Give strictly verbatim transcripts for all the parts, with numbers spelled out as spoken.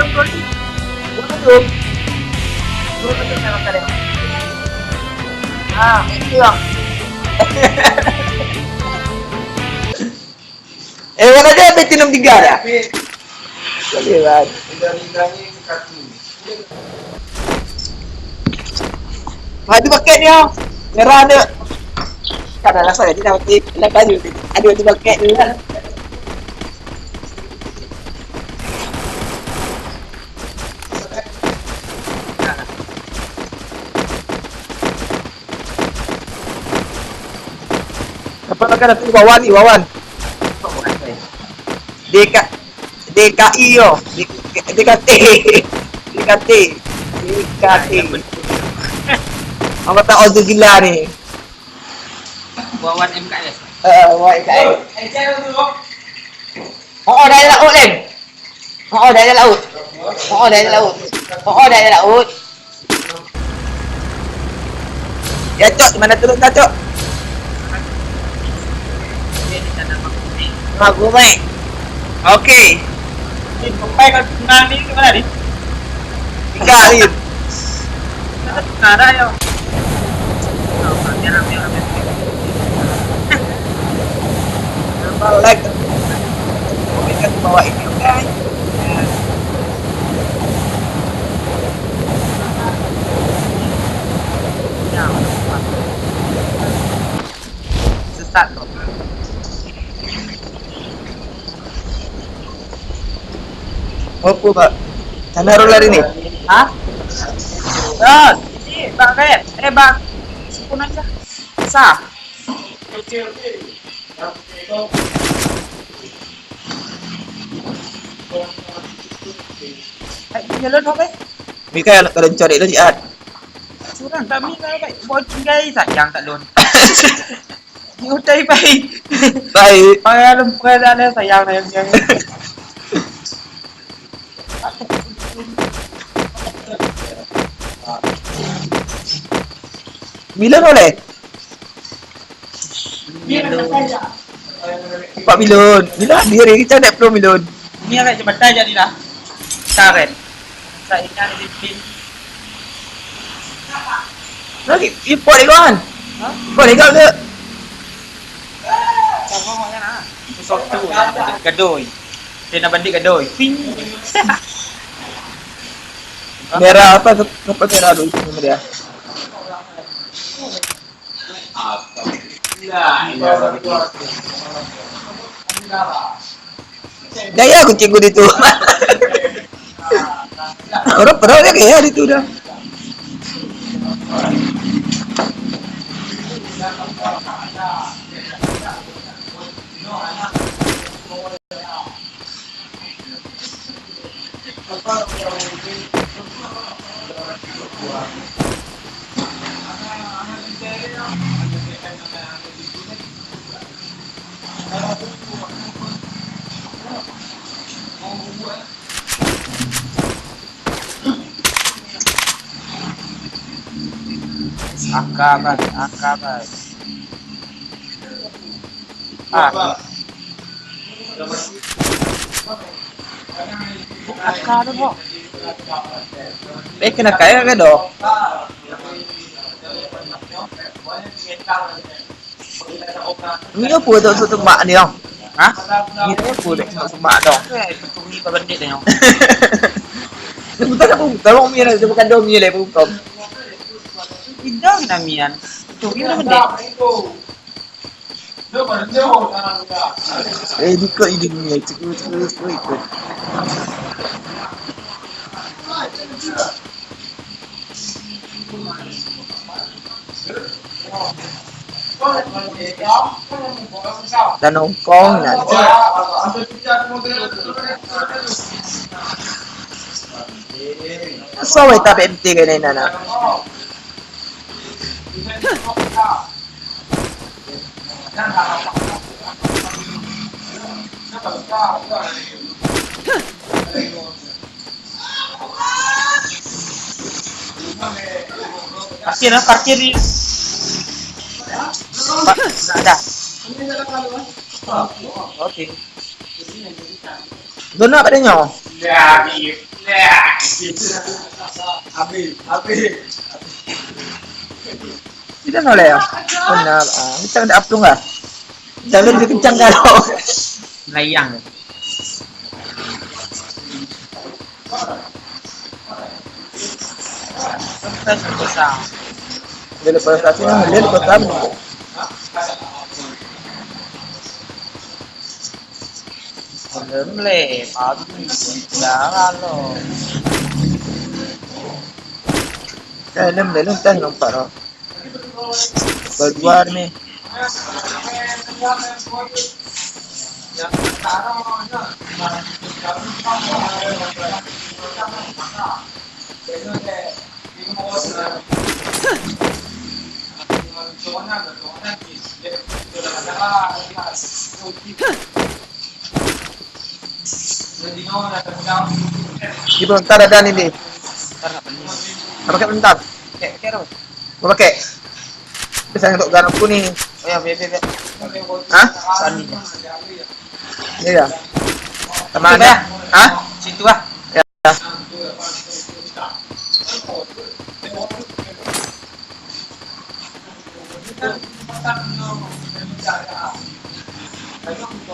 Bukan tu. Bukan tu yang makan dia. Ah, itu lah. Eh, mana dia habis minum tiga dah? Boleh lah. Aduh, paket ni, oh. Merah tu. Kan dah rasa tadi dah mati. Dah tadi. Aduh, tu paket ni lah. Dapat makan nanti Wawan ni, Wawan. D K, D K I yo. D K T. D K T. D K T. Apa tak Ozil gila ni? Wawan M K S. Eh, Wawan M K S. Oh, oh, dah ada laut, Lem. Oh, oh, dah ada laut. Oh, oh, dah ada laut. Oh, oh, dah ada laut. Ya, Cok, di mana turun dah, Cok? Bagus, baik. Okey. Sampai kau tengah ni ke mana ni? Tiga hari. Mana tengah dah, yo? Like, komen kat bawah ini, oke? Sesat kau. Apa, Bak? Sana roh lari ni? Ha? Terus. Ini, Bak Red. Eh, Bak. Sukun aja. Sah. Eh, jalan apa? Mika nak kalian cari lagi, At. Surang tak Mika, Bak. Buat tinggal sayang tak lon. Di utai baik. Baik. Orang dalam perasaan dia sayang, sayang, sayang. Bila boleh? Empat bilon. Bila dia kita nak sepuluh bilon. Ni agak jembatan jadilah. Karet. Saya ingat di pin. Lagi, import lagi kan? Ha? Import lagi ke? Sama maknya nah. Sesuatu yang bandit gadoi. Dia nak bandit gadoi. Ping. Merah apa? Apa merah tu itu dia? Gaya kucing ku itu. Orang pernah dia gaya itu dah. Akar kan, akar kan. Ah. Akar tu, Bok. Eh, kena kaya ke, Dok? Ni apa tu, tu tembak ni, Dok? Ha? Ni apa tu tembak, tembak, tembak, Dok? Eh, tu ni bandit ni, Dok. Bukan apa, bukan orang Mian, dia bukan dong Mian, dia bukan. Tidak kena Mian. Tu ni bandit. Eh, dikau ini ni, cikgu, cikgu, cikgu, ikut. Dan Hong Kong na. Soe ta B M T keunan na. Parkir lah, parkir di. Pa-, dah, dah. Okey. Zona kat dia nyoe. Habis, habis. Kita noleh ya. Benar, ah, kita ada apung lah. Jangan dikencang kalau. Layang. Dia lepas satu, dia lepas satu. Lem le, pagi dah lalu. Eh, lem le, lem teh nampak dah. Keluar ni. Di belakang ada ni. Apa pakai bentar? Pakai, pakai apa? Mau pakai? Bisa untuk garam kuning. Oh ya, biar, biar, biar. Hah? Sandi. Iya, ya. Sama ada. Hah? Situ ah. Ya.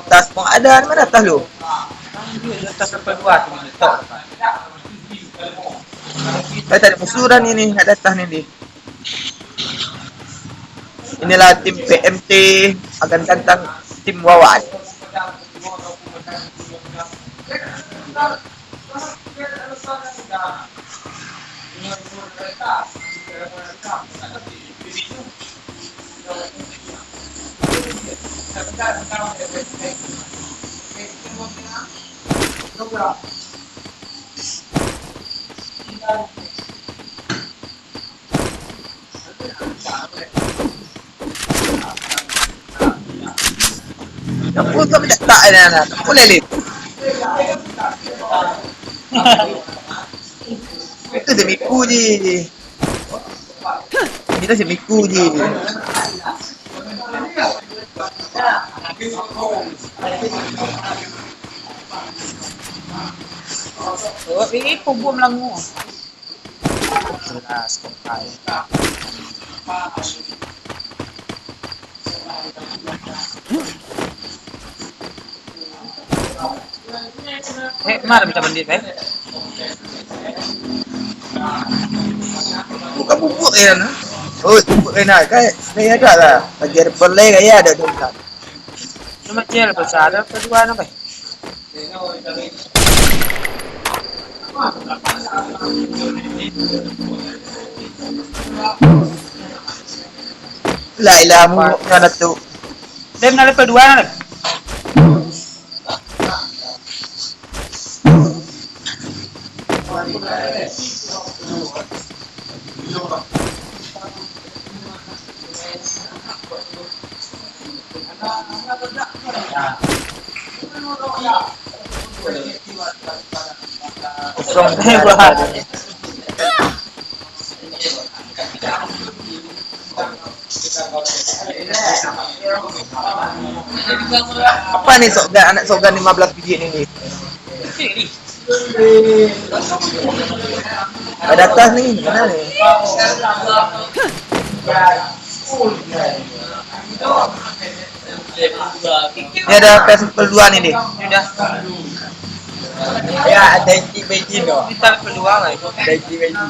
Tas mau ada, mana tas lu? Tas sampai dua tu, tok. Saya tak ada musuh dah ni, ni. Ada tas ni, ni. Inilah tim P M T akan tantang tim Wawan. Apa kau minta tak ada nak? Apa boleh leh? Itu demi puji. Kita semiku je. Oh, ini kubur melanggu. Jelas, kok. Eh, mana minta bandit, eh? Bukan bubuk ya, nah. Oh, bubuk ya, nah. Kan saya ada lah. Bagi ada perlai gaya ada tu. Nama cel besar ada kedua nama. La ilaha illallah tu. Dem na level dua na. Kosong. Apa ni, shotgun, anak shotgun lima belas biji ni, ni? Ada atas ni, mana ni? Ni ada P S dua ni, ni. Sudah. Ya, ada isi bejin tu. Kita keluar lah. Ada isi bejin.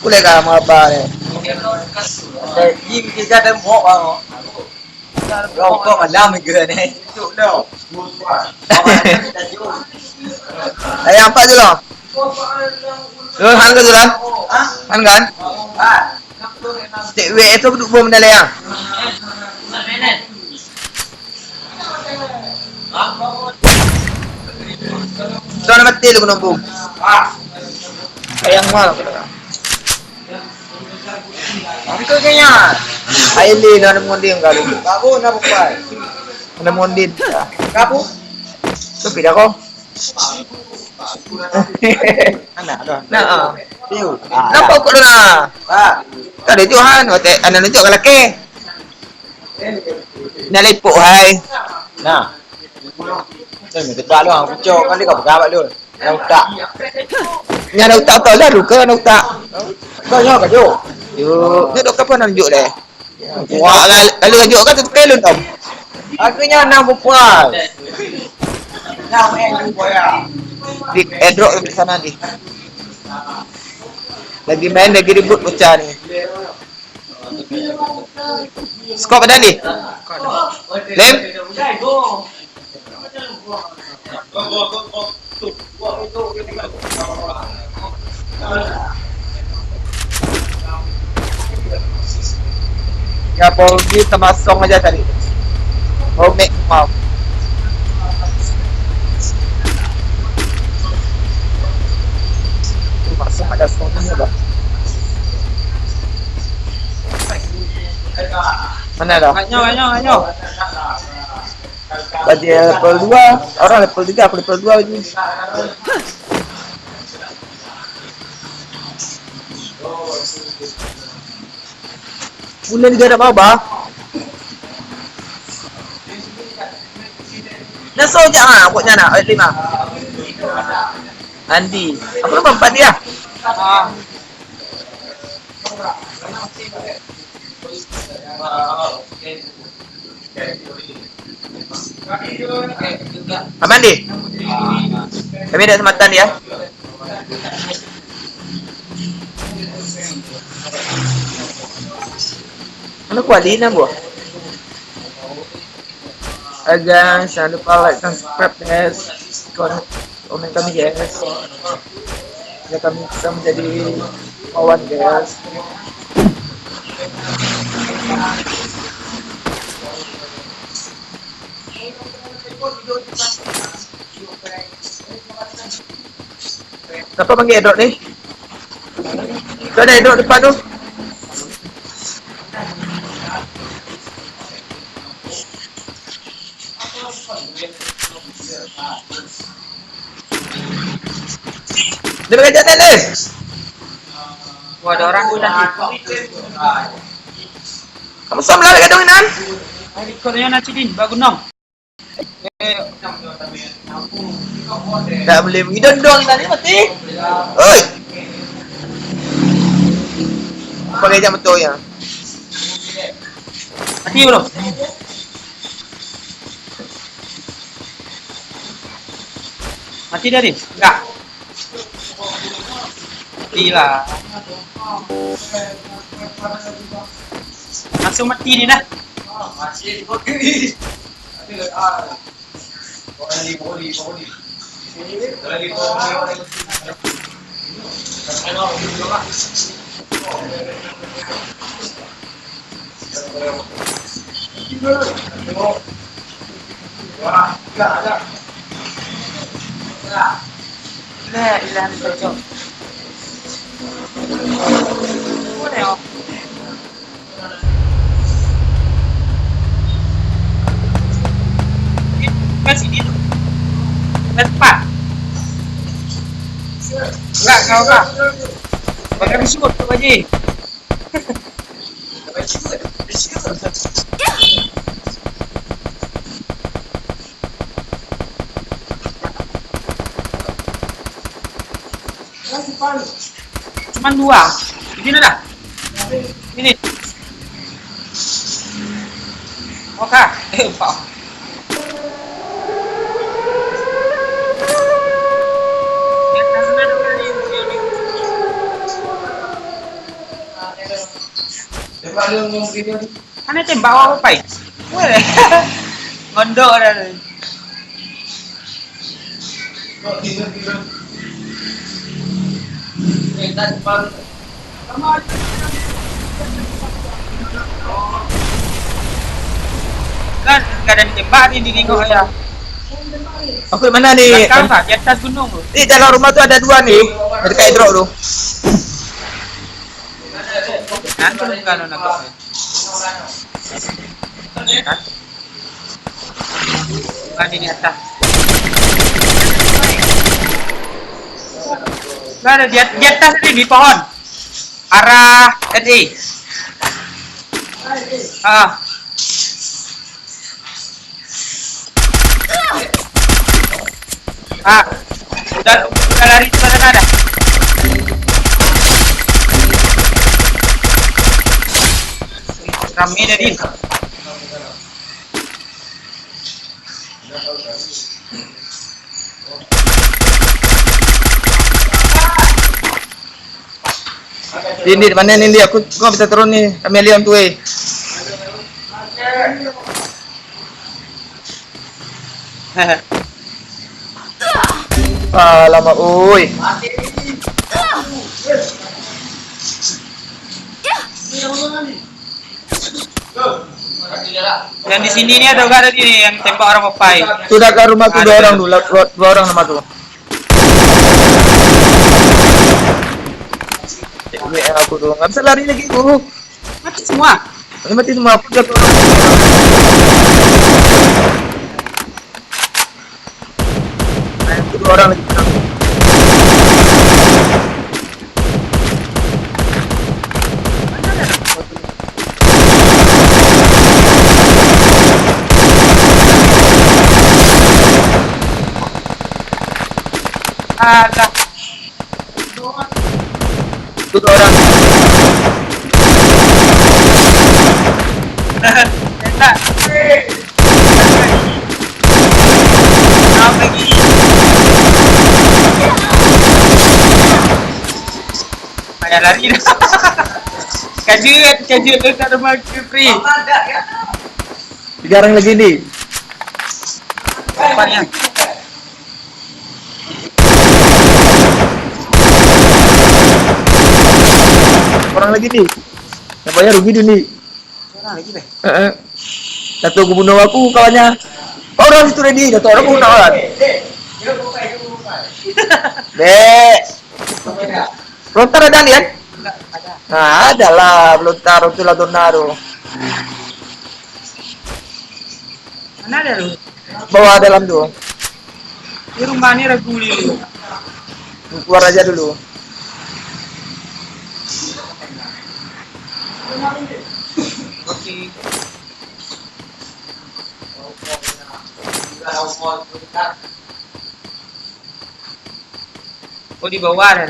Boleh kah mau apa ni? Ada isi kita ada mok bang. Rokok malam ke ni? Ayam apa tu lah? Lu han ke tu lah? Han kan? Stek wek tu duduk bom dalam ya. Tu nak mati lu kena bom. Ayam mal. Angka kaya. Aile na munding kalu. Babu na bukai. Na munding. Kabu. Tapi dah kau. Anak dah. Nah. Tiu. Nampak kok dah. Ha. Tadi tu han, anak nunjuk ke laki. Nak lepok hai. Nah. Nyoe, teuka lôn, aku cok, kan dia ka peugah bak lôn. Nyang utak. Nyang utak tau lah, luka nyang utak. Kau nyoe ka jok. Jok. Nyoe dok kapan nak jok deh? Wah, lalu jok kan tu lôn tau. Aku nyoe enam puluh. Di airdrop di sana di. Lagi main, lagi ribut bocah ni. Skop ada ni? Lem? Ya, Poldi sama Song aja tadi. Oh, make mau. Masuk ada Song ni, Bang. Mana dah? Ayo, ayo, ayo. Bagi level dua, orang level tiga, aku level dua lagi. Bulan tiga tak apa-apa. Dah so je ah, buat nyana, ayat lima. Andi. Apa nama empat dia? Ah. Aman deh. Kami ada sematan ya. Mana kuali enam buah? Hai guys, jangan lupa like dan subscribe guys. Komen kami guys. Ya kami bisa menjadi kawan guys. Siapa panggil airdrop ni? Tu ada airdrop depan tu. Dia pakai jalan ni. Wah, ada orang tu tadi. Kamu sama lagi kadang nan? Ikut dia nak cedin, baru nong. Tak boleh pergi dong-dong tadi mati. Oi. Pakai jam betul ya. Mati belum? Mati dah ni? Enggak. Matilah. Langsung mati ni dah. La ilaha illallah. Boleh, oh. Kan sini tu. Kan tepat. Enggak, enggak, enggak. Pakai bisuh tu, Pak Haji. Cuman dua. Ini dah. Ini. Oke. Eh, empat. Mana tembak awak pai? Weh. Ngondok dah tu. Kan kadang tembak ni di tengok ya. Aku di mana ni? Belakang tak? Di atas gunung tu. Di dalam rumah tu ada dua ni. Dekat drop tu. Kan tu bukan nak. Kan? Bukan di atas. Nah, ada di, at-, di atas ni, di pohon. Arah S A. Ah. Ah, udah, udah lari ke sana dah. Ramai dah, Din. Din, Din, mana ni, Din? Aku, aku bisa turun ni. Kami lihat tu, eh. Alamak, oi. Yang di sini ni ada gak tadi ni yang tembak orang papai. Tu dah kat rumah tu. Ada dua orang tu, dua, dua orang nama tu. Cek aku tu. Enggak bisa lari lagi tu. Mati semua. Ini mati semua. Aku jatuh. Dua orang lagi. Alah. Dua orang. Enak. Kenapa lagi? Payah lari dah. Kajeut, kajeut tu tak ada marker free. Tiga orang lagi ni. Empat ya. Orang lagi ni. Nampak ya rugi tu ni. Orang lagi beh. Heeh. Satu gubernur aku kawannya. Orang situ ready, satu orang pun nak orang. Dek. Lontar ada ni kan? Nah, ada lah lontar tu lah zona tu. Mana ada tu? Bawah dalam tu. Di rumah ni ragu ni. Keluar aja dulu. Oke. Oh, di bawah ada.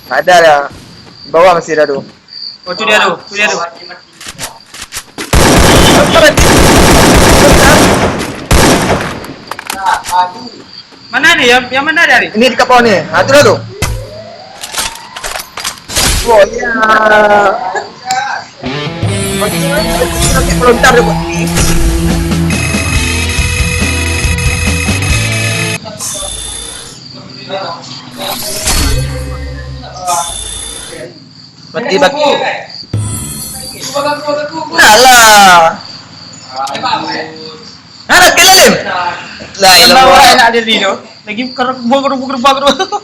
Ada dah. Di bawah masih ada tu. Oh, tu dia tu. Tu dia tu. Mana ni? Yang, yang mana dia ni? Ini di kapal ni. Ha, tu dah tu. Oh, ya. Nanti pelontar dia buat ni. Mati, mati. Alah. Ada kilim. La ilaha illallah. Enak dia ni tu. Lagi kerbau, kerbau, kerbau, kerbau.